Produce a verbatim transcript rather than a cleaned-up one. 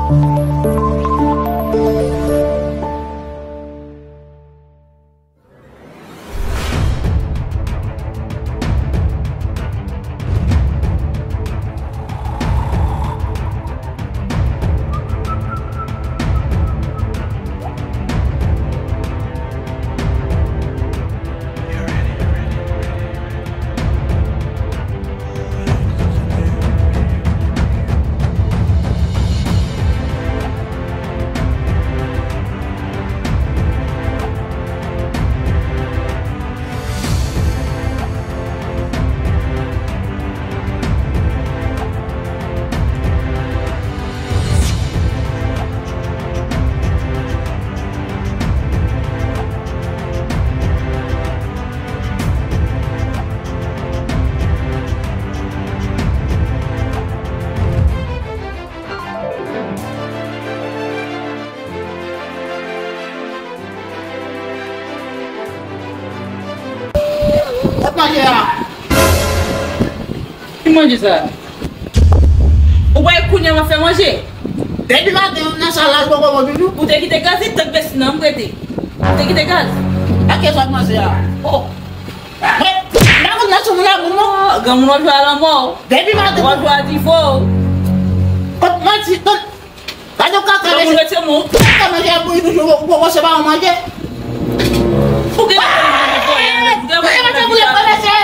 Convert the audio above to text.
Kot manje a? Ki manje sa? Ou wè kounye a m ap fè manje? Depi maten, nan sal la, l poko bon toujou. Ou te kite gaz, li tank besi nan m prete. Ou te kite gaz. Ak kiyès w ap manje a? Oh. Mwen, nan moun nan sou moun la, moun non. Granmoun w ap jwe a lanmò. Depi maten. W ap jwe a divo. Kot manti, kot Gade yon kaka, mesye. Kaka, mesye, ap bouyi toujou, ou poko se pa yon manje. Ou gen manje pou lè, ou gen manje pou lè, mesye.